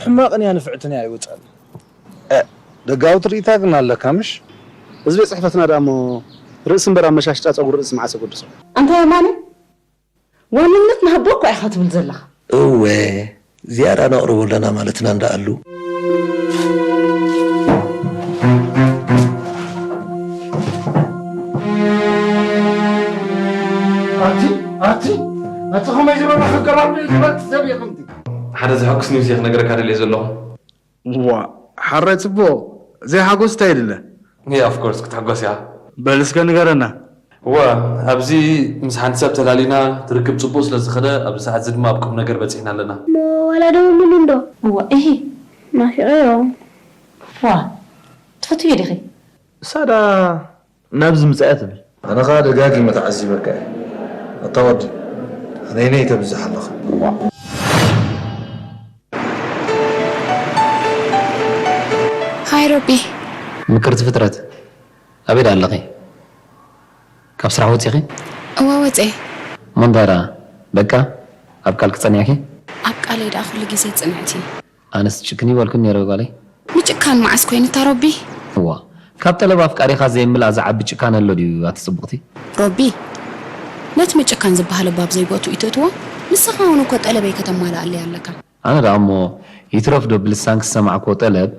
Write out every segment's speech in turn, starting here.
ሕማቕን እያ ንፍዕትን እያ ኣይወጸን። እ፣ ደጋዊ ትርኢታ ግን ኣለካ ምሽ? ህዝቢ ጽሕፈትና ደኣ እሞ ርእሲ እምበር ኣመሻሽጣ ጸጉሪ ርእሲ መዓስ የገድሶ? ኣንታ የማነ፣ ዋንነት ንሃቦ እኮ ኢኻ ትብል ዘለኻ። እወ፣ ዝያዳ ነቕርቦ ኣለና ማለትና እንዳኣሉ። ኣቲ፣ ኣቲ፣ ኣቲ ከመይ ዝበለ ሕገ ባርዶ እዩ ዝበልቲ ሰብ ኢኹም እቲ? ሓደ ዘሐጉስ ኒውስ እየ ክነግረካ ደልየ ዘለኹ። ዋ፣ ሓራይ ጽቡቕ። ዘይሓጎስ እንታይ የድለ? ያ፣ of course ክትሕጎስ እያ። በል እስከ ንገረና። እወ፣ ኣብዚ ምስ ሓንቲ ሰብ ተላሊና፣ ትርክብ ጽቡቕ ስለ ዝኸደ፣ ኣብዚ ሰዓት እዚ ድማ ኣብ ቁም ነገር በጺሕና ኣለና። እሞ ዋላ ደው ምሉ እንዶ? እወ፣ እሂ። ናፊቐዮ። ዋ፣ ትፈትዮ ዲኺ? እሳ ደኣ ናብዚ ምጻያ ትብል። ኣነ ኸኣ ደጋጊመ ተዓዚበካ እየ። ኣታ ወዲ፣ ኣነይ ነይ ተብዝሕ ኣለኻ። ሃይ ሮቢ። ምክርቲ ፍጥረት፣ ኣበይ ደኣ ኣለኺ? ካብ ስራሕ ወጺኺ? እወ ወጺኤ። እሞ እንታይ ደኣ፣ በቃ ኣብ ቃልኪ ጸኒዕኪ? ኣብ ቃለይ ደኣ ኩሉ ግዜ ጽንዕቲ። ኣነስ ጭክን ይበልኩን ነይረ ጓለይ። ምጭካን መዓስ ኮይኑ እታ ሮቢ? እዋ፣ ካብ ጠለብ ኣፍቃሪኻ ዘይምላእ ዝዓቢ ጭካነ ኣሎ ድዩ ኣቲ ጽብቕቲ? ሮቢ፣ ነቲ ምጭካን ዝበሃል እባ ኣብ ዘይቦትኡ ኣይተእትዎ። ንስኻ እውን እኮ ጠለበይ ከተማልኣለይ ኣለካ። ኣነ ደኣ እሞ ይትረፍ ዶ ብልሳንኪ ዝሰማዕክዎ ጠለብ፣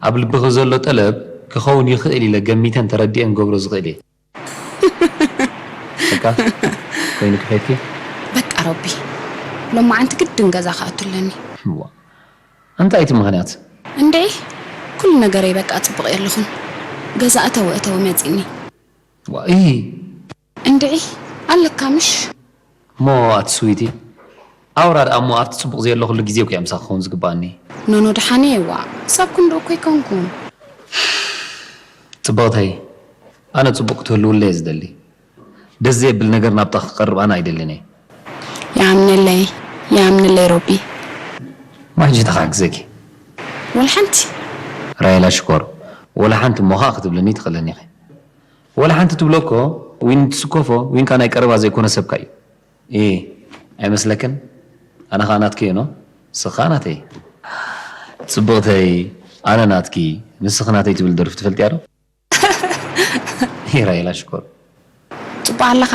ኣብ ልብኺ ዘሎ ጠለብ ክኸውን ይኽእል ኢለ ገሚተን ተረዲኤን ክገብሮ ዝኽእል እየ። በቃ፣ ኮይኑ ክኸድኪ? በቃ ሮቢ፣ ሎማዓንቲ ግድን ገዛ ክኣቱ ኣለኒ። እዋ፣ እንታይ እቲ ምኽንያት? እንድዒ፣ ኩሉ ነገረይ በቃ ጽቡቕ የለኹን። ገዛ እተወ እተወ መጺኒ። ዋይ። እንድዒ፣ ኣለካ ምሽ? እሞ ኣቲ ስዊቲ፣ ኣውራ ደኣ እሞ ኣብቲ ጽቡቕ ዘየለኹሉ ግዜ እኮ እያ ምሳኺ ክኸውን ዝግባኣኒ። ኖኖ፣ ደሓን እየ፣ ዋእ፣ ክሳብ ክንድኡ እኮ ኣይኮንኩን። ጽብቕተይ፣ ኣነ ጽቡቕ ክትህልውለይ እየ ዝደሊ። ደስ ዘየብል ነገር ናብታ ክቐርብ ኣነ ኣይደልን እየ። ይኣምነለይ፣ ይኣምነለይ ሮቢ። ማሕጂ ተኻግዘኪ። ወላ ሓንቲ። ራሄላ ሽኮር፣ ወላ ሓንቲ እሞ ኸኣ ክትብልኒ ትኽእለኒ ኢኺ። ወላ ሓንቲ ትብሎ እኮ ዊን ትስከፎ፣ ዊንካ ናይ ቀረባ ዘይኮነ ሰብካ እዩ። ኢ፣ ኣይመስለክን? ኣነ ኸኣ ናትኪ እየ ኖ? ንስኻ ናተይ። ጽብቕተይ፣ ኣነ ናትኪ፣ ንስኺ ናተይ ትብል ደርፊ ትፈልጥያ ዶ? ራሄላ ሽኮር። ጽቡቕ ኣለኻ።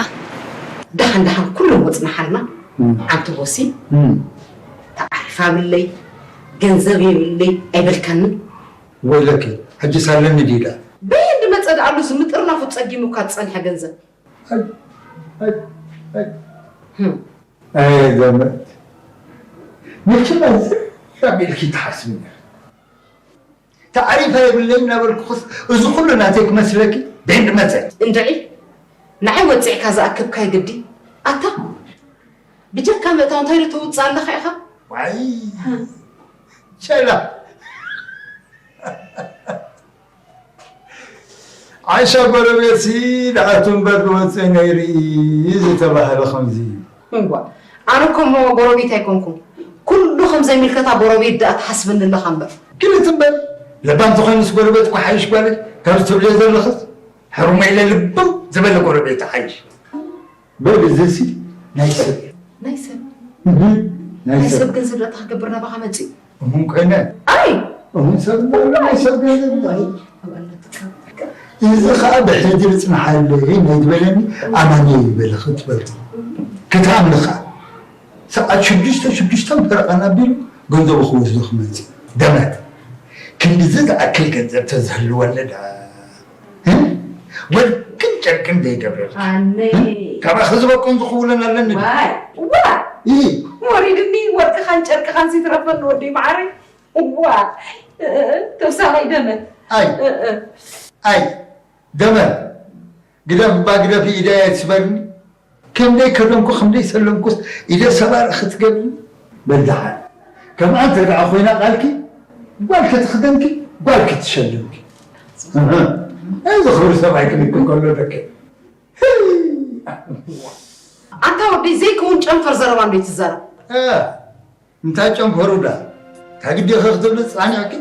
ደሓን ደሓን ኩሎም ወጽናሓልና። እም። ዓንተ ቦሲ፣ እም። ተዓሪፋ ብለይ፣ ገንዘብ የብለይ ኣይበልካንን። ወይለኪ፣ ሕጂስ ኣለኒ ድዩ ደኣ? በየን ድመጸ ደኣሉ ዝምጥርናፉ ጸጊሙካ ዝጸንሐ ገንዘብ? ኣይ፣ ኣይ፣ ኣይ። ህም። ኣይ፣ ዘመድ። መቸም ኣዝያ ኢልኪ ትሓስቢ ነይርኪ። ተዓሪፋ የብለይ እናበልኩኽስ፣ እዚ ኩሉ ናተይ ክመስለኪ? በየን ድመጸ? እንድዒ፣ ንዓይ ወጺዕካ ዝኣከብካዮ ግዲ? ኣታ፣ ብጀካ ምእታው እንታይ ዶ ተውጽእ ኣለኻ ኢኻ? ዋይ፣ ሸላ። ዓሻ ጎረቤትሲ ደኣ ትንበር ዝወጽእ ነይሩ እዩ ዝተባህለ ከምዚ እዩ። እዋ፣ ኣነ እኮ እሞ ጎረቤት ኣይኮንኩን። ኩሉ ከም ዘይምልከታ ጎረቤት ደኣ ትሓስበኒ ኣለኻ እምበር። ግን እቲ እምበር፣ ለባም ተኾይኑስ ጎረቤት እኮ ሓይሽ ጓለይ፣ ካብዚ ትብልዮ ዘለኽስ፣ ሕሩመይ ኢለ ልብም ዝበለ ጎረቤት ሓይሽ። በል፣ እዚሲ ናይ ሰብ እዩ። ናይ ሰብ? እህ፣ ናይ ናይ ሰብ። ሰብ ገንዘብ ዳታ ክገብር ናባኻ መጺኡ? እሙን ኮይነ። ኣይ! እሙን ሰብ እሞ ናይ ሰብ ገንዘብ እንታይ? እዚ ኸኣ ብሕድሪ ጽንሓለይ ናይ ዝበለኒ ኣማኒ በለ ክትበልቲ። ክትኣምኒ ኸኣ። ሰዓት ሽዱሽተ፣ ሽዱሽተ ፈረቓ ኣቢሉ ገንዘቡ ክወስዶ ክመጽእ። ደመት። ክንድዚ ዝኣክል ገንዘብ ተዝህልወኒ ደኣ። እ? ወርቅን ጨርቅን ዘይገብረልኪ። ኣነይ። እ? ካባኺ ዝበቁን ዝኽውለን ኣለኒ። ዋይ፣ ዋ! እ? ወሪድኒ ወርቅኻን ጨርቅኻን ሲትረፈኒ ወደይ መዓረይ። ዋ! እ፣ እ፣ እ፣ ተውሳኸይ ደመት። ኣይ። እ፣ እ። ኣይ፣ ደመት። ግደፍ እባ ግደፍ፣ ኢደይ ኣይትስበርኒ። ከምደይ ከደምኩ፣ ከምደይ ሰለምኩስ ኢደ ሰባር ክትገብኒ? በል ደሓን። ከምኣ እንተ ደኣ ኮይና ቃልኪ፣ ጓል ክትኽደንኪ፣ ጓል ክትሸልምኪ። እህ፣ እዚ ክብሪ ሰብኣይ ክንክን ከሎ ደቂ። ኣታ ወደይ ዘይከውን ጨንፈር ዘረባ እንዶ ትዛረብ? እ፣ እንታይ ጨንፈሩ ዳ? እንታይ ግዴኺ ክትብሊ ጻኒዕኪ?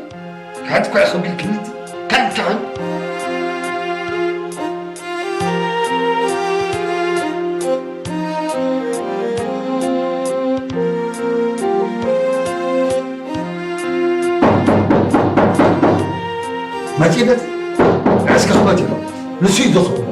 ሕጥኮ ኢኺ ቢልክኒ እቲ ከንክሕን። መጺለት ዕስከ ክመት ኢሎ ንሱ እዩ ዝኸውን።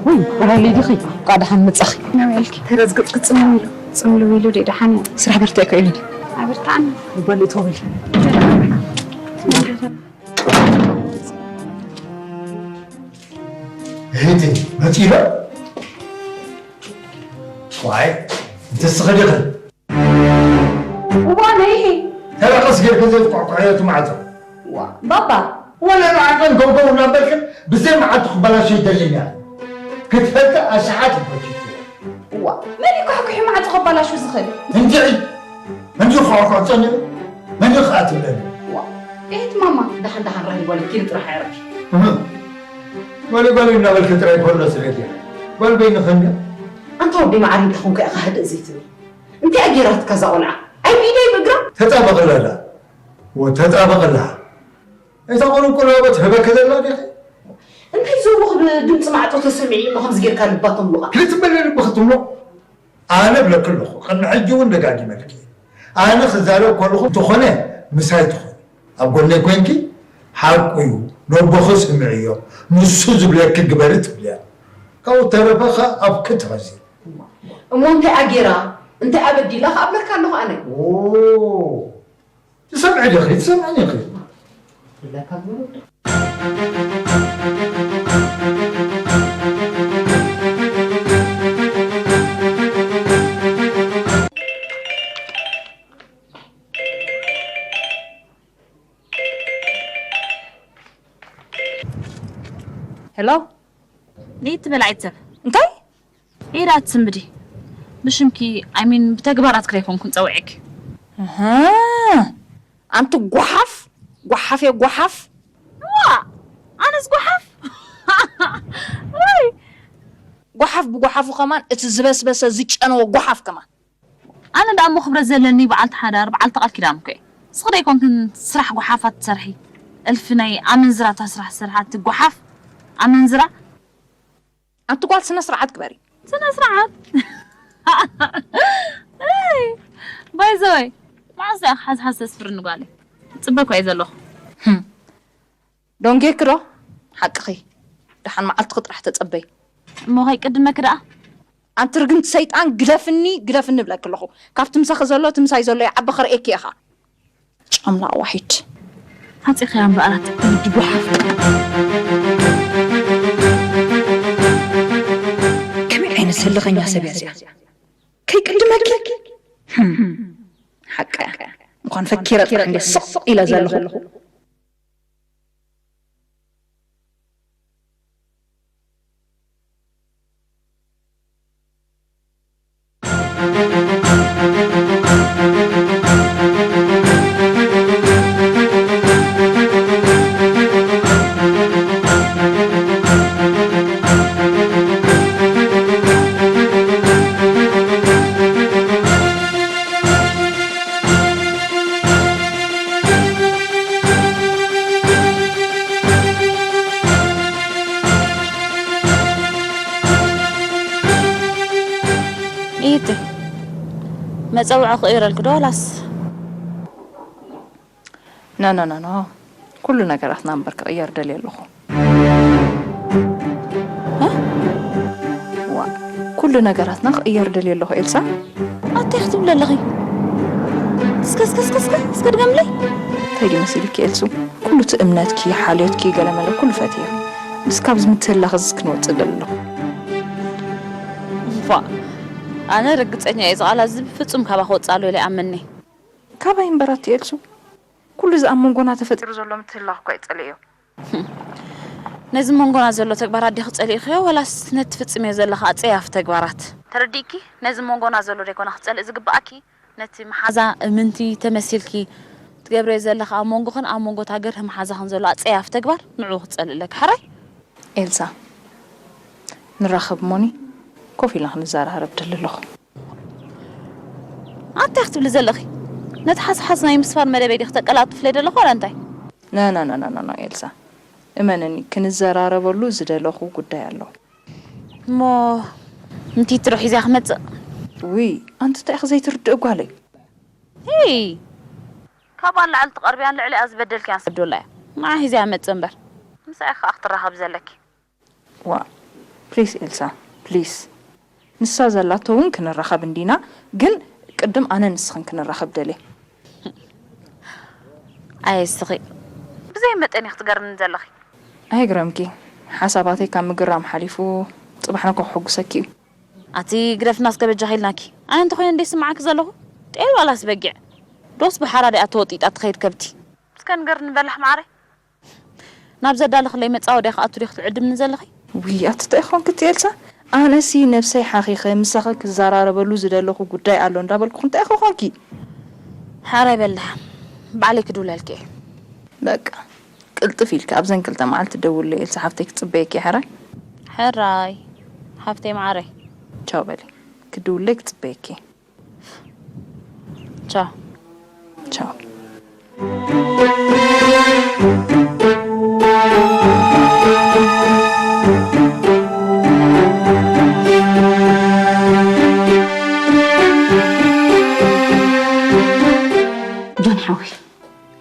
ወይ ብራለይ ዲኺ? እንኳዕ ደሓን መጻኺ። ናበይ ኢልኪ? ተረዝግጽ ክጽምው ኢሉ። ጽምልው ኢሉ ደይ ደሓን እያ። ስራሕ በርትዕ እኮ ኢሉኒ። ኣበርትዓኒ። ባሊ ቶብል። እህቲ መጺሎ ዋይ እንተስኸ ዲኺ? እዋ ነይሂ ተረቐስ ጌርክ ዘይትቋቋዐዮ እቲ ማዕጾ። ባባ ወላ ንዓቐን ገውገው እናበልክን ብዘይ መዓልቲ ክበላሾ ይደልን እያ። ክትፈልጢ ኣሽሓት ይጎቲቱ። እዋ መን እዩ ኳሕኩሒ ማዕጾ ከባላሹ ዝኽእል? እንድዒ መን እዩ ክቋቋዕ ጸኒዑ? መን እዩ ክኣትብለኒ? ኤት ማማ ደሓን ደሓን ራሂል ጓል ኪን ጥራሕ ኣረኪ እህ። ጓለ ጓለ እናበልክ ጥራይ ኮሎ ስለ ድያ ጓል በይንኽን ድያ? ኣንታ ወዲ ማዓሪ እንተኾንካ ኢኻ ህድእ ዘይትብል እንታይ ኣጌራትካ እዛ ቆልዓ ኣይ ብኢደይ ብእግራ ተጣበቕላ ዳ ወ ተጣበቕላ እዛ ቁርንቁር ኣቦት ህበኪ ዘላ ዲኺ? እንታይ ዘውኽ ብድምፂ ማዕጦ ተሰሚዑ እሞ ከምዚ ጌርካ ልባ ተምሉቓ ክትበለ ልቢ ክትምሎ ኣነ ብለኪ ኣለኹ። ቅድሚ ሕጂ እውን ደጋጊመልኪ ኣነ ክዛረብ ከለኹ ዝኾነ ምሳይ ትኾኒ ኣብ ጎነይ ኮይንኪ ሓቁ እዩ ነቦኺ ስምዕዮ ንሱ ዝብለኪ ግበሪ ትብልያ ካብኡ ተረፈ ኸ ኣብኪ ትኸዚ እሞ እንታይ ኣጌራ እንታይ ኣበዲላ ከ ኣብለካ ኣለኹ ኣነ ትሰምዒ ዲኺ ትሰምዕኒ ኢኺ ሄሎ ንይቲ በላዒት ሰብ እንታይ ኢዳ ትስንብዲ ብሽምኪ ኣይሚን ብተግባራት ክደይኮንኩን ፀውዒክ ኣንቲ ጓሓፍ ጓሓፍ እየ ጓሓፍ ዋ ኣነስ ጓሓፍ ወይ ጓሓፍ ብጓሓፉ ከማን እቲ ዝበስበሰ ዝጨነወ ጓሓፍ ከማን ኣነ ደኣ እሞ ክብረት ዘለኒ በዓልቲ ሓዳር በዓልቲ ቃል ኪዳን እኮ እየ። ንስኺ ዶ ኣይኮንክን ስራሕ ጓሓፋት ትሰርሒ? እልፊ ናይ ኣመንዝራ እታ ስራሕ ዝሰርሓ እቲ ጓሓፍ ኣመንዝራ። ኣንቲ ጓል ስነ ስርዓት ግበሪ። ስነ ስርዓት ባይዘወይ መዓስ ዲኣ ሓዝሓዝ ተስፍርኒ ጓለይ? ጽበ እኮ እየ ዘለኹ። ዶንጌኪ ዶ ሓቅኺ ደሓን መዓልትኺ ጥራሕ ተጸበይ። እሞ ከይቅድመኪ ደኣ። ኣንቲ ርግምቲ ሰይጣን ግደፍኒ ግደፍኒ እብለኪ ኣለኹ። ካብቲ ምሳኺ ዘሎ እቲ ምሳይ ዘሎ ይዓቢ ክርእየኪ ኢኻ። ጫምላቕ ዋሒድ። ሓጺኽያ እምበኣር ኣቲ ከብዲ ጓሓፍ። ከመይ ዓይነት ህልኸኛ ሰብ እያ እዚኣ? ከይቅድመኪ ሓቃ እያ። እንኳን ፈኪረ ጥራሕ እንደ ስቕ ኢለ ዘለኹ። ኢቲ መጸውዒ ክቕይረልኪ ዶ ዋላስ? ኖ ኖ ኖ ኖ ኩሉ ነገራትና እምበር ክቕየር ደልየ ኣለኹ። ዋ ኩሉ ነገራትና ክቕየር ደልየ ኣለኹ ኤልሳ። ኣታይ ክትብሊ ኣለኺ? እስከ እስከ እስከ እስከ እስከ ድገምለይ። እንታይ ድዩ መሲልኪ ኤልሱ? ኩሉ እቲ እምነትኪ፣ ሓልዮትኪ፣ ገለመለ ኩሉ ፈትየ። ምስ ካብዚ ምትህልላኽ እዚስ ክንወጽእ እደሊ ኣለኹ። ፋእ፣ ኣነ ርግጸኛ እየ እዚ ቃል እዚ ብፍጹም ካባኺ ክወጽእ ኣሎ ኢለ ኣይኣምንን እየ። ካባይ እምበር ኣቲ ኤልሱ፣ ኩሉ እዚ ኣብ መንጎና ተፈጢሩ ዘሎ ምትህልላኽ እኳ እየ ጸሊኤዮ። ነዚ መንጎና ዘሎ ተግባራት ዲኺ ጸሊእኽዮ ወላስ ነቲ ትፍጽምዮ ዘለኺ ኣጸያፊ ተግባራት? ተረዲእኪ? ነዚ መንጎና ዘሎ ደይኮነ ክጸልኢ ዝግብኣኪ፣ ነቲ መሓዛ እምንቲ ተመሲልኪ ትገብርዮ ዘለኺ ኣብ መንጎኽን ኣብ መንጎ እታ ገርሂ መሓዛኽን ዘሎ ኣጸያፊ ተግባር ንዕኡ ክትጸልኢ ኣለኪ። ሕራይ? ኤልሳ፣ ንራኸብ እሞኒ ኮፍ ኢልና ክንዘራረብ እደሊ ኣለኹ። ኣንታይ ክትብሊ ዘለኺ? ነቲ ሓስሓስ ናይ ምስፋር መደበይ ዲኺ ተቀላጥፍለይ ዘለኺ ዋላ እንታይ? ና ና ና ና ና ና ኤልሳ፣ እመንኒ፣ ክንዘራረበሉ ዝደለኹ ጉዳይ ኣሎ። እሞ ምንቲ ትርሕ እዚኣ ክመፅእ? ውይ፣ ኣንቲ እንታይ ኢኺ ዘይትርድእ ጓለይ? ሄይ፣ ካብ ኣላዕሊ ትቐርብያን ልዕሊኣ ዝበደልክያን ሰዶላ እያ። ንዓ ሂዚኣ መፅእ እምበር፣ ምሳይ ከዓ ክትራኸብ ዘለኪ። ዋ፣ ፕሊስ ኤልሳ፣ ፕሊስ። ንሳ ዘላቶ እውን ክንራኸብ እንዲና፣ ግን ቅድም ኣነ ንስኽን ክንራኸብ ደልየ። ኣየ እስኺ። ብዘይ መጠን ኢኺ ትገርምኒ ዘለኺ። ኣይግረምኪ፣ ሓሳባተይ ካብ ምግራም ሓሊፉ ፅባሕ ነኮ ክሕጉሰኪ እዩ። ኣቲ ግደፍና እስከ በጃኺ ኢልናኪ። ኣነ እንተኾይነ እንደ ስምዓኪ ዘለኹ? ጤል ዋላስ በጊዕ? ዶስ ብሓራ ዲኣ ተወጢጣ ትኸይድ ከብቲ? እስከ ንገርኒ በላሕ ማዓረይ። ናብ ዘዳለኽለይ መጻወድያ ክኣቱ ዲኺ ትዕድምኒ ዘለኺ? ውይ፣ ኣቲ እንታይ ኾንኪ እቲ ኤልሳ? ኣነሲ ነብሰይ ሓኺኸ ምሳኺ ክዘራረበሉ ዝደለኹ ጉዳይ ኣሎ እንዳበልኩ እንታይ ኾንኪ? ሓራይ በል ደሓን። ባዕለይ ክድውለልኪ እየ። በቃ፣ ቅልጥፍ ኢልኪ ኣብዘን ክልተ መዓልቲ ደውለይ ኤልሳ ሓፍተይ፣ ክጽበየኪ እየ። ሕራይ። ሕራይ ሓፍተይ መዓረይ። ቻው በሊ፣ ክድውለይ ክጽበየኪ እየ። ቻው። ቻው። ጆን ሓወይ፣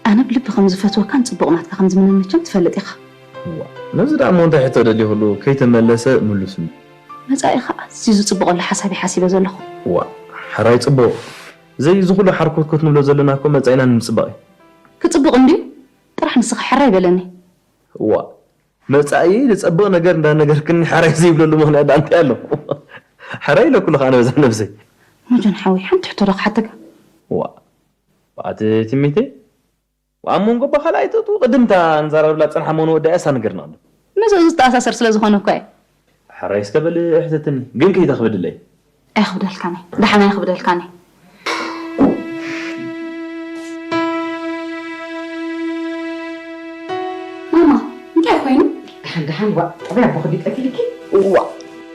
ኣነ ብልቢ ከም ዝፈትወካን ጽቡቕ ናትካ ከም ዝምነን መቸም ትፈልጥ ኢኻ። እዋ፣ ነዚ ደኣ እሞ እንታይ ሕቶ ደልዩ ክህሉ ከይተመለሰ ምሉስሉ። መጻኢኻ ኣዝዩ ዝጽብቐሉ ሓሳብ እየ ሓሲበ ዘለኹ። እዋ፣ ሕራይ ጽቡቕ። ዘይ እዚ ኩሉ ሓርኮትኮት ንብሎ ዘለና እኮ መጻኢና ንምጽባቕ እዩ። ክጽብቕ እንድዩ፣ ጥራሕ ንስኻ ሕራይ በለኒ። እዋ፣ መጻኢ ዝጸብቕ ነገር እንዳነገርክኒ ሕራይ ዘይብለሉ ምኽንያት ደኣ እንታይ ኣሎ? ሕራይ ኢለኩ ኣለኹ ኣነ በዛ ነብሰይ። ሞጆን ሓወይ፣ ሓንቲ ሕቶ ዶ ክሓተካ? እዋ፣ ብኣቲ ትሚተይ ኣብ መንጎ ብኻልኣይ ጡጡ ቅድምታ ንዛረብላ ዝጸንሓ መን ወዳ እያ እሳ ንገርና ኣሎ። ምስኡ ዝተኣሳሰር ስለ ዝኾነ እኮ እየ። ሕራይ እስከ በሊ እሕትትኒ፣ ግን ከይተኽብድለይ። ኣይኽብደልካን እየ። ደሓን ኣይኽብደልካን እየ። ማማ፣ እንታይ ኮይኑ? ደሓን ደሓን፣ ዋእ፣ ጠበይ ኣቦኺ ድዩ ቀቲልኪ? ዋእ።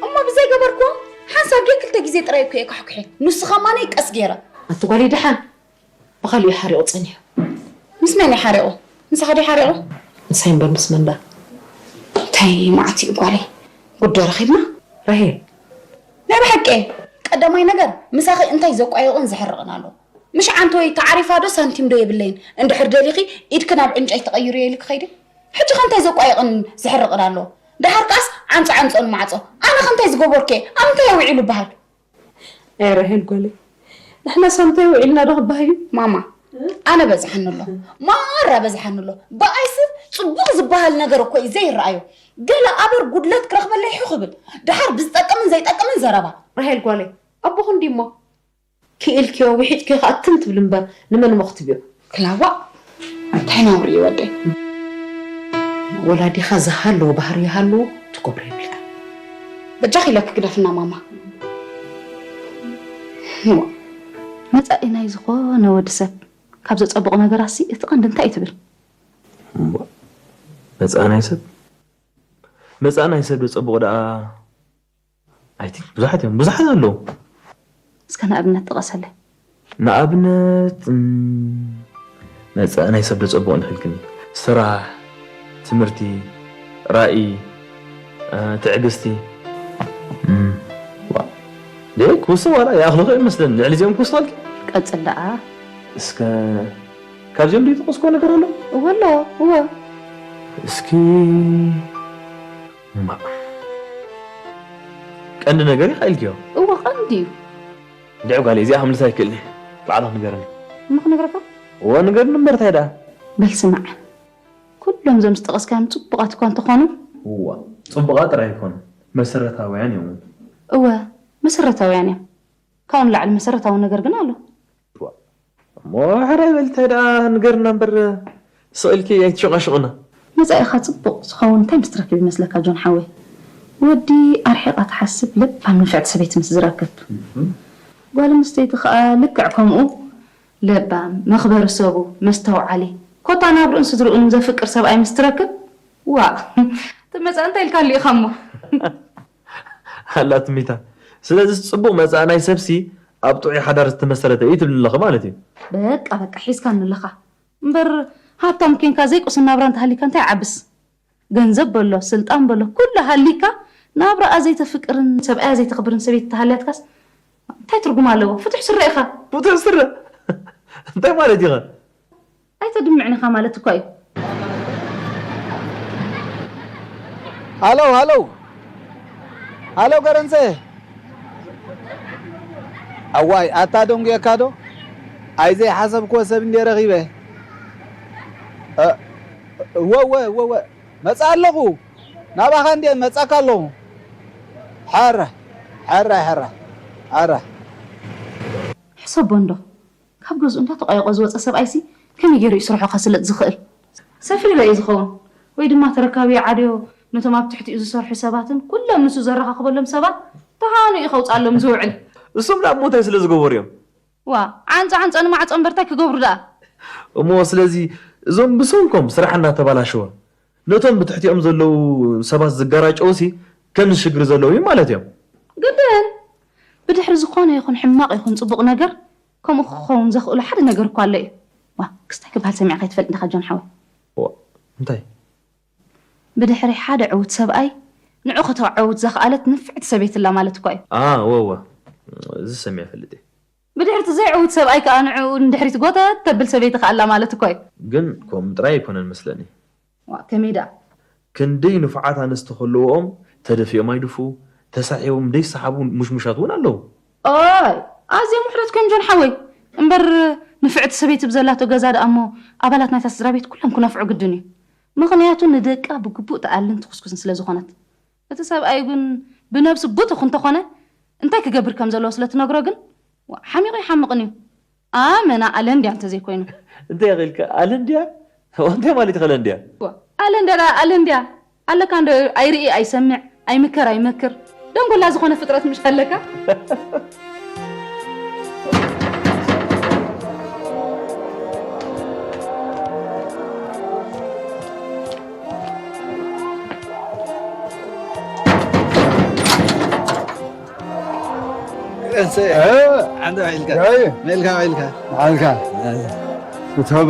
እሞ ብዘይገበርክዎ ሓንሳብ ድየ ክልተ ግዜ ጥራይ እኮ እየ ካሕኩሐ። ንሱ ኸማነይ ቀስ ገይረ። ኣቲ ጓለይ ደሓን። ብኻልእ እዩ ሓሪቑ ጸኒሑ። ምስ መን እዩ ሓሪቑ? ምሳኺ ድዩ ሓሪቑ? ምሳይ እምበር ምስ መን ደኣ? እንታይ መዓት እዩ ጓለይ? ጉዶ ረኺብና? ራሄል። ናይ ብሓቂ ቀዳማይ ነገር ምሳኺ እንታይ ዘቋየቕን ዘሕርቕን ኣሎ? ምሽ ዓንተወይ ተዓሪፋ ዶ ሳንቲም ዶ የብለይን? እንድሕር ደሊኺ ኢድኪ ናብ ዕንጨይቲ ቀይርዮ ኢልኪ ከይዲ? ሕጂ ኸ እንታይ ዘቋየቕን ዘሕርቕን ኣሎ? ደሓር ከኣስ ዓንጾ ዓንጾ ንማዕጾ። ኣነ ኸ እንታይ ዝገበርኩ እየ? ኣብ ምንታይ እየ ውዒሉ በሃል? ኣይ ራሄል ጓለይ፣ ንሕናስ ኣብ ምንታይ ውዒልና ዶ ክበሃል እዩ? ማማ፣ ኣነ በዝሓኒ ኣሎ፣ ማራ በዝሓኒ ኣሎ። ብኣይሲ ጽቡቕ ዝበሃል ነገር እኮ እዩ ዘይረኣዮ። ገለ ኣበር ጉድለት ክረኽበለይ ሕኹ ብል። ደሓር ብዝጠቅምን ዘይጠቅምን ዘረባ። ራሄል ጓለይ፣ ኣቦኹ እንድዩ እሞ። ክኢልክዮ፣ ውሒጥክዮ ከኣ ትም ትብል እምበር ንመን እሞ ክትብዮ? ክላዋእ፣ እንታይ ነውሪ እዩ ወደይ። ወላዲኻ ዝሃለዎ ባህሪ ይሃልዎ፣ ትገብሮ የብልካ። በጃኺ ኢለኪ ግደፍና ማማ። እዋ፣ መጻኢ ናይ ዝኾነ ወዲ ሰብ ካብ ዘጸብቑ ነገራትሲ እቲ ቀንዲ እንታይ እዩ ትብል? እምቧ፣ መጻኢ ናይ ሰብ፣ መጻኢ ናይ ሰብ ዘጸብቑ ደኣ፣ ኣይ ቲንክ ብዙሓት እዮም፣ ብዙሓት ኣለዉ። እስከ ንኣብነት ጥቐሰለይ። ንኣብነት፣ እም፣ መጻኢ ናይ ሰብ ዘጸብቑ እንተልክኒ፣ ስራሕ፣ ትምህርቲ፣ ራኢ፣ እ፣ ትዕግስቲ። እም፣ ዋ። ደይ፣ ክውስኽ ዋላ ይኣኽልኹ ይመስለኒ፣ ልዕሊ እዚኦም ክውስኸልኪ? ቀጽል ደኣ። እስከ፣ ካብዚኦም ድዩ ዝጠቐስክዎ ነገር ኣሎ? እወ ኣሎ፣ እወ። እስኪ፣ እማ። ቀንዲ ነገር ኢኻ ኢልክዮ? እወ፣ ቀንዲ እዩ። እንድዒ ጓለይ፣ እዚኣ ክምልሳ ኣይክእልን እየ። ባዕልኺ ንገርኒ። እሞ ክነግረካ? እወ፣ ንገርኒ እምበር፣ እንታይ ደኣ? በል ስማዕ። ኩሎም እዞም ዝጠቐስካዮም ጽቡቓት እኳ እንተኾኑ። እዋ፣ ጽቡቓት ጥራይ ኣይኮኑን፣ መሰረታውያን እዮም እውን። እወ፣ መሰረታውያን እዮም። ካብኡ ንላዕሊ መሰረታዊ ነገር ግን ኣሎ። እሞ ሕራይ በል፣ እንታይ ደኣ ንገርና እምበር፣ ስቕ ኢልኪ ኣይትሸቓሸቕና። መጻኢኻ ጽቡቕ ዝኸውን እንታይ ምስ ትረክብ ይመስለካ ጆን ሓወይ? ወዲ ኣርሒቓ ትሓስብ ለባም ንፍዕቲ ሰበይቲ ምስ ዝረክብ። ጓል ኣንስተይቲ ኸኣ ልክዕ ከምኡ ለባም፣ መኽበሪ ሰቡ፣ መስተውዓሊ፣ ኮታ ናብርኡን ስድርኡን ዘፍቅር ሰብኣይ ምስ ትረክብ፣ ዋእ፣ እቲ መጻኢ እንታይ ኢልካ ኣሊእኻ እሞ? ኣላ ትሚታ። ስለዚ ጽቡቕ መጻኢ ናይ ሰብሲ ኣብ ጥዑይ ሓዳር ዝተመሰረተ እዩ ትብሊ ኣለኺ ማለት እዩ። በቃ በቃ ሒዝካኒ ኣለኻ። እምበር ሃብታም ኬንካ ዘይቁስን ናብራ እንተሃሊካ እንታይ ዓብስ? ገንዘብ በሎ፣ ስልጣን በሎ፣ ኩሉ ሃሊካ ናብራኣ ዘይተፍቅርን ሰብኣያ ዘይተኽብርን ሰበይቲ ተሃልያትካስ እንታይ ትርጉም ኣለዎ? ፍቱሕ ስረ ኢኻ። ፍቱሕ ስረ? እንታይ ማለት ኢኻ? ኣይተድምዕን ኢኻ ማለት እኳ እዩ። ሃሎ ሃሎ ሃሎ ገረንሰ፣ ኣዋይ ኣታ ደንጉየካ ዶ? ኣይዘይሓሰብክዎ ሰብ እንድየ ረኺበ። እ፣ እወ እወ እወ እወ፣ መጻ ኣለኹ። ናባኻ እንድየ መጻካ ኣለኹ። ሓራ ሓራ ሓራ ሓራ። ሕሰቦ እንዶ፣ ካብ ገዝኡ እንዳተቋየቖ ዝወፀ ሰብኣይሲ ከመይ ገይሩ እዩ ስርሑ ከስልጥ ዝኽእል? ሰፊሩ ዶ እዩ ዝኸውን? ወይ ድማ ተረካቢ ዓድዮ ነቶም ኣብ ትሕቲኡ ዝሰርሑ ሰባትን ኩሎም ንሱ ዘረኻኽበሎም ሰባት ተሃኑ እዩ ከውፅኣሎም ዝውዕል። እሶም ደኣ እሞ እንታይ ስለ ዝገበሩ እዮም? ዋ፣ ዓንፃ ዓንፃ ንማዕፆ እምበር እንታይ ክገብሩ ደኣ? እሞ ስለዚ እዞም ብሰንኮም ስራሕ እናተባላሸወ ነቶም ብትሕቲኦም ዘለዉ ሰባት ዝጋራጨውሲ ከምዚ ሽግር ዘለዎም እዮም ማለት እዮም። ግድን ብድሕሪ ዝኾነ ይኹን ሕማቕ ይኹን ፅቡቕ ነገር ከምኡ ክኸውን ዘኽእሎ ሓደ ነገር እኳ ኣሎ እዩ። ዋ፣ ክስታይ ክበሃል ሰሚዕካ ኣይትፈልጥ ዲኻ ጆን ሓወይ? ዋ፣ እንታይ? ብድሕሪ ሓደ ዕዉት ሰብኣይ ንዑ ከተዐውት ዘኽኣለት ንፍዕቲ ሰበይቲ ኣላ ማለት እኳ እዩ። ኣ፣ ወ፣ ወ፣ እዚ ሰሚዐ እፈልጥ እየ። ብድሕርቲ ዘይዕዉት ሰብኣይ ከኣ ንዕኡ ንድሕሪት ጎተት ተብል ሰበይቲ ከኣ ኣላ ማለት እኮ እዩ። ግን ከምኡ ጥራይ ኣይኮነን መስለኒ። ዋእ ከመይ ደኣ? ክንደይ ንፉዓት ኣንስቲ ከለውኦም ተደፊኦም ኣይድፍኡ፣ ተሳሒቦም ደይሰሓቡ ሙሽሙሻት እውን ኣለዉ። ኦይ ኣዝዮም ውሑዳት ኮይኖም ጆን ሓወይ። እምበር ንፍዕቲ ሰበይቲ ብዘላቶ ገዛ ደኣ እሞ ኣባላት ናይታ ስድራ ቤት ኩሎም ክነፍዑ ግድን እዩ። ምኽንያቱ ንደቃ ብግቡእ ትኣልን ትኹስኩስን ስለ ዝኾነት። እቲ ሰብኣዩ ግን ብነብሱ ብቱኽ እንተኾነ እንታይ ክገብር ከም ዘለዎ ስለ ትነግሮ ግን ሓሚቑ ይሓምቕን እዩ። ኣመና ኣለንድያ እንተዘይኮይኑ። እንታይ ኢኺ ኢልካ ኣለንድያ? እንታይ ማለት ኢኺ ኣለንድያ? ኣለንድያ ደኣ ኣለንድያ ኣለካ እንዶ ኣይርኢ ኣይሰምዕ ኣይምከር ኣይመክር ደንጎላ ዝኾነ ፍጥረት ምሽ ኣለካ። ሓንቲ ውዒልካ ሜልካ ውዒልካ ሓልካ ክትህበ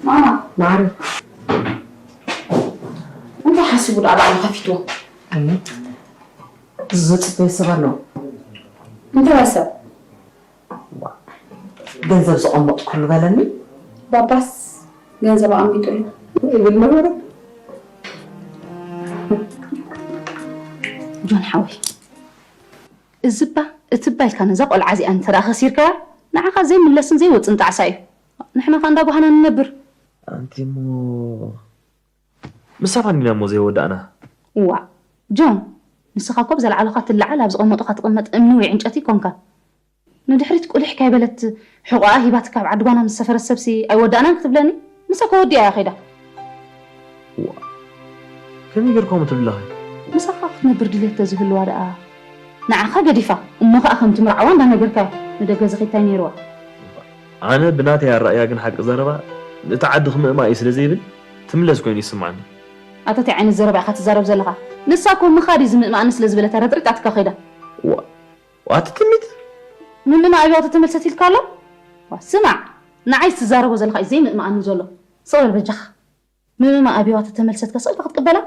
ማማ ማሪ እንታይ ሓሲቡ ደኣ ባዕሉ ከፊትዎ ዝፅበይ ሰብ ኣሎ እንታይ ሰብ ገንዘብ ዘቐመጥኩሉ በለኒ። ባባስ ገንዘብ ኣቐሚጡሉ ይብል ነበረ። ጆን ሓወይ፣ እዚባ እትባ ኢልካ ነዛ ቆልዓ እዚኣ እንተ ደኣ ከሲርካያ ንዓኻ ዘይምለስን ዘይወጽእን ጣዕሳ እዩ። ንሕና ኸኣ እንዳጓሃና ንነብር። ኣንቲ እሞ ምሳኻ እንዲና እሞ ዘይወዳእና። እዋእ ጆን፣ ንስኻ እኮ ብዘልዓሉኻ ትለዓል ኣብ ዝቐመጡኻ ትቕመጥ እምኒ ወይ ዕንጨቲ ኣይኮንካን። ንድሕሪት ቁሊሕ ካይበለት ሕቖኣ ሂባትካ ኣብ ዓዲ ጓና ምስ ሰፈረት ሰብሲ ኣይወዳእናን ክትብለኒ? ንሳ እኮ ወዲኣ እያ ከይዳ። እዋእ ከመይ ጌርካ ከምኡ ትብል ኣለኻ? ምሳኻ ክትነብር ድልየት ተዝህልዋ ደኣ ንዓኻ ገዲፋ እሞ ኸኣ ከምቲ ምርዓዋ እንዳነገርካያ ንደገ ዝኸይድ ታይ ነይርዋ? ኣነ ብናተይ ኣረኣእያ ግን ሓቂ ዘረባ እቲ ዓዲ ክምእማእ እዩ ስለ ዘይብል ትምለስ ኮይኑ ይስምዓኒ። ኣታ ታይ ዓይነት ዘረባ ኢኻ ትዛረብ ዘለኻ? ንሳ እኮ ምኻድ እዩ ዝምእማኣኒ ስለ ዝበለት እያ ረጥሪጣትካ ከይዳ። ዋእ ዋት ትምኒት? ምምእማእ ኣብያተ ተመልሰት ኢልካ ኣሎ? ዋ ስማዕ ንዓይስ ትዛረቦ ዘለኻ እዩ ዘይምእማኣኒ ዘሎ። ስቕ በል በጃኻ። ምምእማእ ኣብያተ ተመልሰትካ ስቕ ኢልካ ክትቅበላ?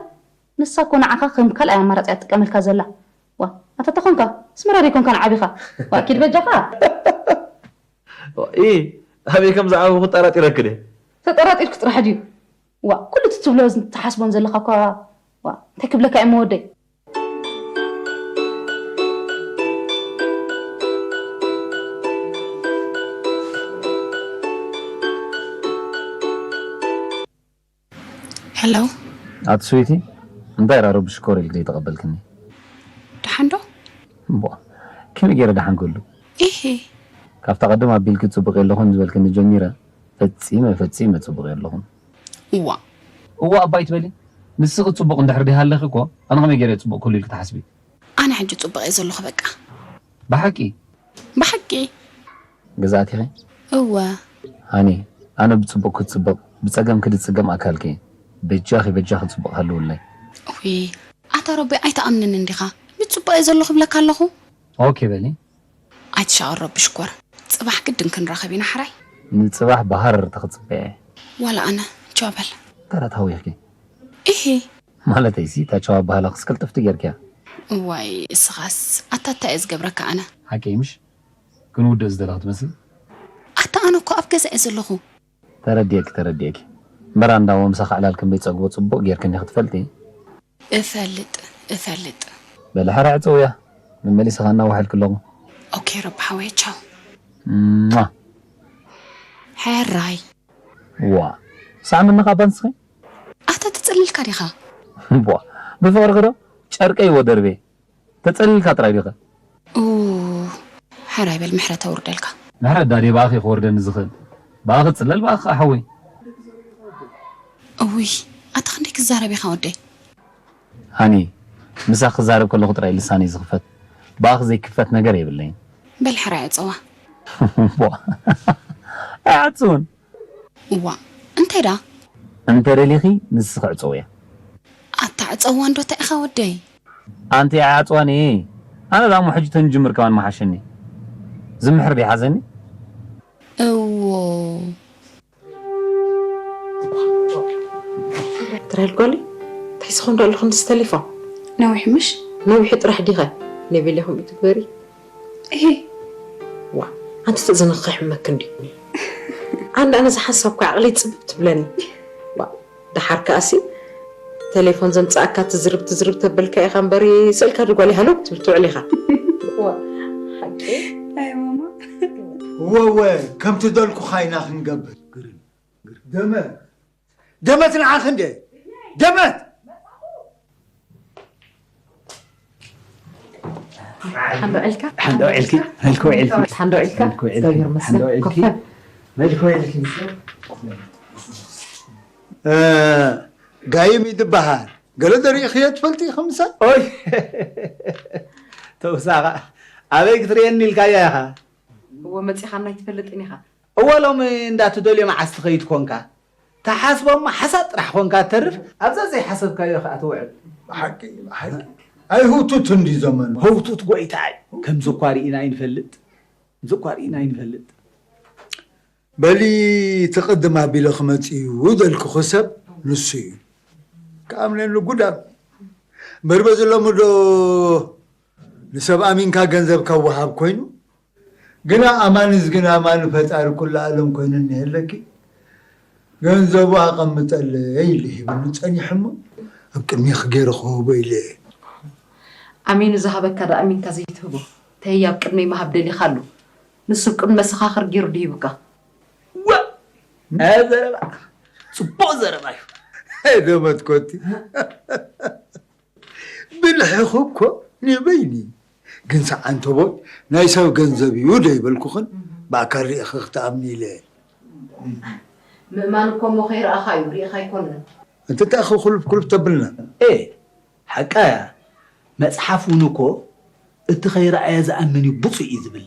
ንሳ እኮ ንዓኻ ከም ካልኣይ ኣማራጺ እያ ትጥቀመልካ ዘላ። ዋ ኣታ ተኾንካ ኣስመራ ደይኮንካን ዓቢኻ። ዋ ኪድ በጃኻ። ኢ ኣበይ ከም ዝዓበኹ ጠራጢረኪ ድየ? ተጠራጢርኪ ጥራሕ ድዩ? ዋእ ኩሉ እቲ ትብሎን ትሓስቦን ዘለኻ እኳ ዋእ እንታይ ክብለካ እየ እሞ ወደይ። ሄሎ ኣቲ ስዊቲ እንታይ ራሮ ብሽኮር ኢልክ ዘይተቐበልክኒ? ደሓን ዶ? እምቧ ከመይ ገይረ ደሓን ክህሉ? ኢሂ ካብታ ቅድም ኣቢልኪ ጽቡቕ የለኹን ዝበልክኒ ጀሚረ ፈጺመ ፈጺመ ጽቡቕ የለኹን። እዋ እዋ እባ ኣይትበሊ። ንስኺ ጽቡቕ እንድሕር ደይሃለኺ እኮ ኣነ ከመይ ገይረ እየ ጽቡቕ ክህሉ ኢልኪ ትሓስቢ? ኣነ ሕጂ ጽቡቕ እየ ዘለኹ በቃ። ብሓቂ? ብሓቂ። ገዛ ኣቲኺ? እወ። ሃኒ ኣነ ብጽቡቕ ክትጽበቕ ብጸገም ክድጽገም ኣካልኪ እየ። በጃኺ በጃኺ ጽቡቕ ሃልውለይ። ኡይ ኣታ ሮቢ ኣይትኣምንን እንዲኻ። ብጽቡቕ እየ ዘለኹ እብለካ ኣለኹ። ኦኬ በሊ። ኣይትሻቐል ረቢ ሽኮር። ጽባሕ ግድን ክንራኸብ ኢና ሕራይ። ንጽባሕ ብሃረርቲ ክጽበያ እየ። ዋላ ኣነ ቻው በል። ተረት ሃዊኽኪ ኢሂ። ማለተይሲ እታ ቻው ኣባህላኽስ ቅልጥፍቲ ጌርክያ። እዋይ እስኻስ ኣታ እንታይ እየ ዝገብረካ ኣነ። ሓቀይ ምሽ ክንውድእ ዝደለኽ ትመስል። ኣታ ኣነ እኮ ኣብ ገዛ እየ ዘለኹ። ተረዲኤኪ ተረዲኤኪ። እምበር ኣንዳሞ ምሳኺ ዕላል ከም ዘይጸግቦ ጽቡቕ ጌርክኒ ክትፈልጢ። እፈልጥ እፈልጥ። በሊ ሕራይ ዕጸውያ። መመሊሰ ከኣ እናዋሕልኪ ኣለኹ። ኦኬ ረቢ ሓወየ ቻው። ሟ። ሕራይ። ዋ ሳዕምኒ ካብ ኣንስኺ። ኣታ ተጸሊልካ ዲኻ? ቧ ብፍቕርኺ ዶ ጨርቀይ ወደርቤ ተጸሊልካ ጥራይ ዲኸ? ኡ፣ ሕራይ በል ምሕረት ኣውርደልካ። ምሕረት ዳድየ ብኣኺ ክወርደኒ ዝኽእል? ብኣኺ ጽለል ብኣኺ ከኣ ሓወይ። እውይ ኣታ ክንደይ ክዛረብ ኢኻ ወደይ። ሃኒ ምሳኺ ክዛረብ ከለኹ ጥራይ ልሳነይ ዝኽፈት። ብኣኺ ዘይክፈት ነገር የብለይን። በል ሕራይ ዕጸዋ። ቧ ኣይዓጽውን። እዋ እንታይ ዳ? እንተ ደሊኺ ንስኺ ዕጸውያ። ኣታ ዕጸዋ እንዶ እንታይ ኢኻ ወደይ? ኣንቲ ኣይዓጽዋኒ። ኣነ ዳሞ ሕጂ ተንጅምር ከማን መሓሸኒ። ዝምሕር ደይሓዘኒ። እዎ። ትራይል ጓሊ እንታይ ዝኾን ዶ ኣለኹ ንስ ተሌፎን ነዊሕ ምሽ? ነዊሑ ጥራሕ ዲኸ? ሌቤል ኢኹም ትግበሪ እሂ። ዋ ኣንቲ ትእዝንኺ ከይሕመኪ እንድዩ። ኣነ ኣነ ዝሓንሳብ እኮ ዓቕለይ ጽብብ ትብለኒ። ዋ ደሓር ከኣሲ ተሌፎን ዘምጽኣካ ትዝርብ ትዝርብ ተበልካ ኢኻ እምበሪ ስእልካ ድጓል ሃለው ትብል ትውዕል ኢኻ። ዋ ሓቂ ኣይ ማማ። እወ እወ ከምቲ ደልኩኻ ኢና ክንገብር። ደመት ደመት ንዓኺ እንዴ ደመት ሓንዶ ዕልካ ሓንዶ ዕልኪ መልኮ ዕልኪ ሓንዶ ዕልካ መልኮ ዕልኪ እግዚኣብሔር መስገን ሓንዶ ዕልኪ ኮፈ መልኮ ዕልኪ እ፣ ጋይም ይድበሃል። ገለ ዘሪእኽዮ ትፈልጢ ኢኺ ምሳይ? ኦይ ተውሳኻ ኣበይ ክትርእየኒ ኢልካያ ኢኻ? እዎ መፂኻና ኣይትፈልጥን ኢኻ። እወ ሎሚ እንዳትደልዮ መዓስ ትኸይድ ኮንካ? ተሓስቦ እሞ ሓሳብ ጥራሕ ኮንካ ተርፍ ኣብዛ ዘይሓሰብካዮ ከዓ ትውዕል። ብሓቂ ብሓቂ ኣይህውቱት እንዲ ዘመኑ። ህውቱት ጎይታ እዩ። ከምዚ እኳ ርኢና ኣይንፈልጥ። ከምዚ እኳ ርኢና ኣይንፈልጥ። በሊ እቲ ቅድም ኣቢለ ክመፅእ እዩ ደልክኹ ሰብ ንሱ እዩ። ክኣምነኒ ጉዳም እምበር በዚ ሎሚ ዶ ንሰብ ኣሚንካ ገንዘብካ ወሃብ ኮይኑ ግና ኣማንስ ግን ኣማኒ ፈጣሪ ኩሉ ኣለም ኮይኑ እኒሀለኪ ገንዘቡ ኣቐምጠለይ ኢሉ ሂብኒ ፀኒሑ እሞ ኣብ ቅድሚኺ ገይረ ክህቦ ኢለ እየ። ኣሚኑ ዝሃበካ ዶ ኣሚንካ ዘይትህቦ? ተይ ኣብ ቅድመይ ምሃብ ደሊኻ ኣሎ። ንሱ ኣብ ቅድሚ መሰኻኽር ገይሩ ድሂቡካ። ዋ ዘረባ ፅቡቅ ዘረባ እዩ። ደመት ኮቲ ብልሕኺ እኮ ንበይኒ ግን ሰዓንተቦይ ናይ ሰብ ገንዘብ እዩ ደይበልኩኽን ብኣካል ርኢኺ ክትኣምኒ ኢለ እየ። ምእማን እኮ እሞ ከይረኣኻ እዩ ርኢኻ ኣይኮነን። እንተ ተኣኺ ኩልፍ ኩልፍ ተብልና ኤ ሓቃ እያ። መፅሓፍ እውን እኮ እቲ ከይረኣየ ዝኣምን እዩ ብፁዕ እዩ ዝብል።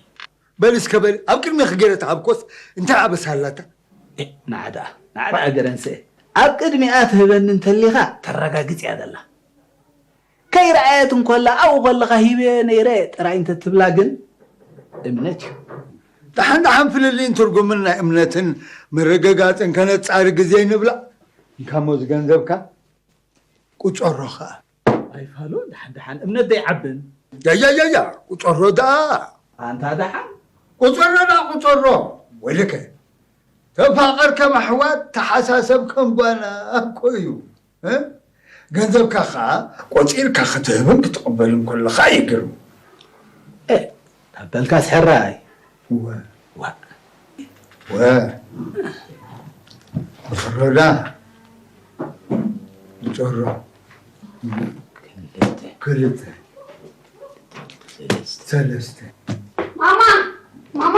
በል እስከ በል ኣብ ቅድሚ ክገለ ተሃብኮስ እንታይ ኣበሳ ኣላታ? ናዕዳ ናዕዳ ገረንሰ ኣብ ቅድሚኣ ትህበኒ እንተሊኻ ተረጋግፅ እያ ዘላ። ከይረኣየት እንኮላ ኣብኡ ከለኻ ሂበ ነይረ ጥራይ እንተትብላ ግን እምነት እዩ። ደሓን ደሓን ፍልልይን ትርጉምን ናይ እምነትን ምርግጋፅን ከነፃሪ ግዜ ንብላ። እንካሞ ዝገንዘብካ ቁፀሮ ከዓ ኣይፋሎ ደሓን ደሓን እምነት ዘይዓብን ያያያያ ቁፀሮ ደኣ ኣንታ ደሓን ቁፀሮ ደኣ ቁፀሮ ወይልከ ተፋቐር ከም ኣሕዋት ተሓሳሰብ ከም ጓና እኮ እዩ። እ? ገንዘብካ ከዓ ቆፂርካ ክትህብን ክትቕበልን ከለካ እዩ ግርም። እ፣ ታበልካስ ሕራይ እወ ዋ ወ ቁፀሮ ደኣ ቁፀሮ ክልተ ክልተ ሰለስተ ሰለስተ ማማ ማማ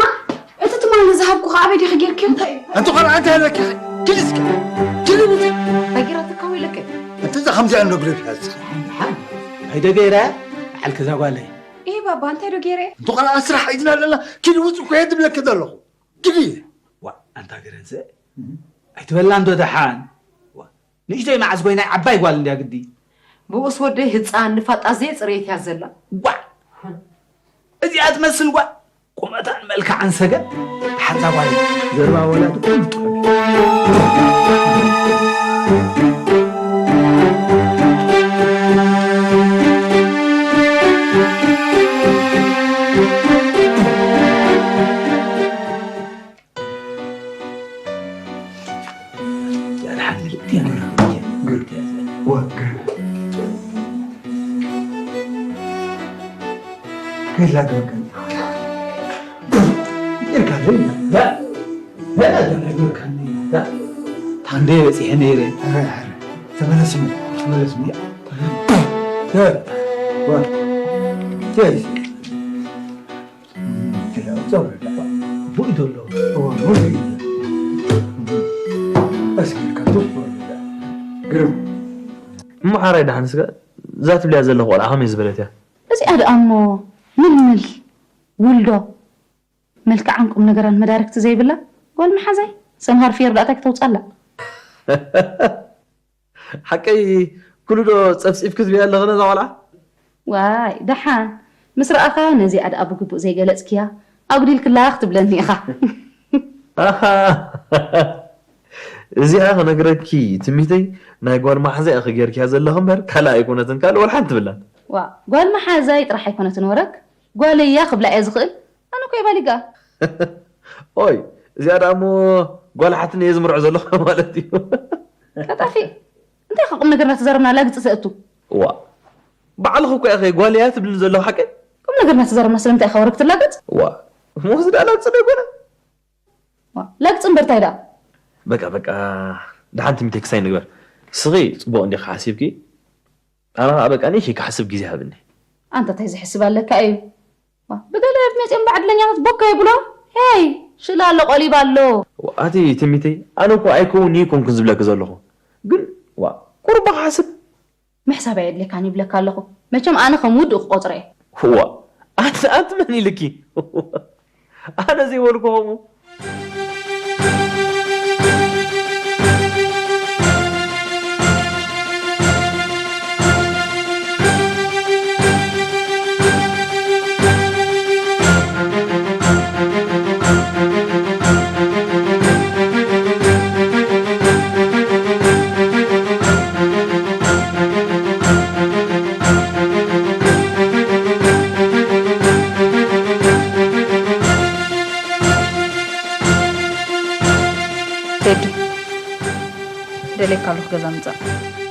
እቲ ትማሊ ዝሃብኩ ከዓ ኣበይ ዲኺ ጌርክዮ እንታይ እዩ? ኣንቲ ቆልዓ እንታይ ኣለኪ? ኪዲ እስኪ ኪዲ ውፂ ሃገራትካ ወይለከ ኣንቲ እዛ ከምዚኣ እንዶ ግደፊ ያዝኺ ኣይደ ገይረ በዓል ከዛ ጓለይ ይሄ ባባ እንታይ ዶ ገይረ? ኣንቲ ቆልዓ ስራሕ ሒዝና ኣለና ኪዲ ውፂ እኮ እየ ዝብለኪ ዘለኹ ኪዲ ዋ ኣንታ ገረንሰ ኣይትበላ እንዶ ደሓን ዋ ንእሽተይ መዓስ ኮይና ዓባይ ጓል እንድያ ግዲ ብኡስ ወደይ ህፃን ንፋጣ ዘየፅረየት እያ ዘላ። ጓዕ እዚኣ ትመስል ጓዕ ቁመታን መልክዓን ሰገን ሓንሳ ጓል ዘርባ ወላዲ ኩሉ ጥዑም እዩ። ታንዴ በፂሐ ነይረ። ተመለስሙ። ተመለስሙ። እሞ ሓራይ ደሓን ስጋ እዛ ትብልያ ዘለኹ ቆልዓ ከመይ ዝበለት እያ? እዚኣ ደኣ እሞ ምልምል ውልዶ መልክዓን ቁምነገራን መዳርግቲ ዘይብላ ጓል መሓዛይ ሰምሃር ፊየር ደኣ ታይ ክተውፅኣላ? ሓቀይ ኩሉ ዶ ፀፍፂፍኪ ትብያ ኣለኺ ነዛ ቆልዓ? ዋይ ደሓን ምስ ረኣኻያ ነዚኣ ደኣ ብግቡእ ዘይገለፅክያ ኣጉዲልክላ ክትብለኒ ኢኻ። ኣሃ እዚኣ ክነግረኪ ትምኒተይ ናይ ጓል መሓዛይ ኢኺ ጌርክያ ዘለኺ እምበር ካልእ ኣይኮነትን ካልእ ወላ ሓንቲ የብላን። ዋእ ጓል መሓዛይ ጥራሕ ኣይኮነትን ወረግ ጓለይ እያ ክብላ እየ ዝኽእል ኣነ እኮ እየ ባሊጋኣ። ኦይ እዚኣ ደኣ እሞ ጓል ሓትኒ እየ ዝምርዖ ዘለኹ ማለት እዩ። ቀጣፊ እንታይ ኢኻ ቁምነገር እናተዛረብና ላግፂ ተእቱ። ዋእ ባዕልኺ እኮ ኢኺ ጓለይ እያ ትብልኒ ዘለኺ ሓቀይ? ቁምነገር እናተዛረብና ስለምንታይ ኢኻ ወረግ ትላገፅ? ዋእ እሞ እዚ ደኣ ላግፂ ዶ ኣይኮነን? ላግፂ እምበር ታይ ደኣ? በቃ በቃ ደሓን ትምኒተይ ክሳይ ንግበር። ንስኺ ፅቡቕ እንዲኺ ሓሲብኪ ኣነ ኸዓ በቃ ንኢኺ ክሓስብ ግዜ ሃብኒ። ኣንታ ታይ ዝሕስብ ኣለካ እዩ ብገለ መፅኦም ባዕድለኛታት ቦካ የብሎ ሄይ ሽላ ኣሎ ቆሊባ ኣሎ። ኣቲ ትምኒተይ ኣነ እኮ ኣይከውን እዩ ኣይኮንኩን ዝብለኪ ዘለኹ ግን ዋእ ቁሩብ ክሓስብ ምሕሳብ ኣየድልየካን ይብለካ ኣለኹ። መቸም ኣነ ከም ውዱእ ክቖጽሮ እየ። ዋእ ኣንቲ ኣንቲ መን ኢልኪ ኣነ ዘይበልኩ ከምኡ። ቴዲ ደልየካ ኣለኹ ገዛ ምጻእ።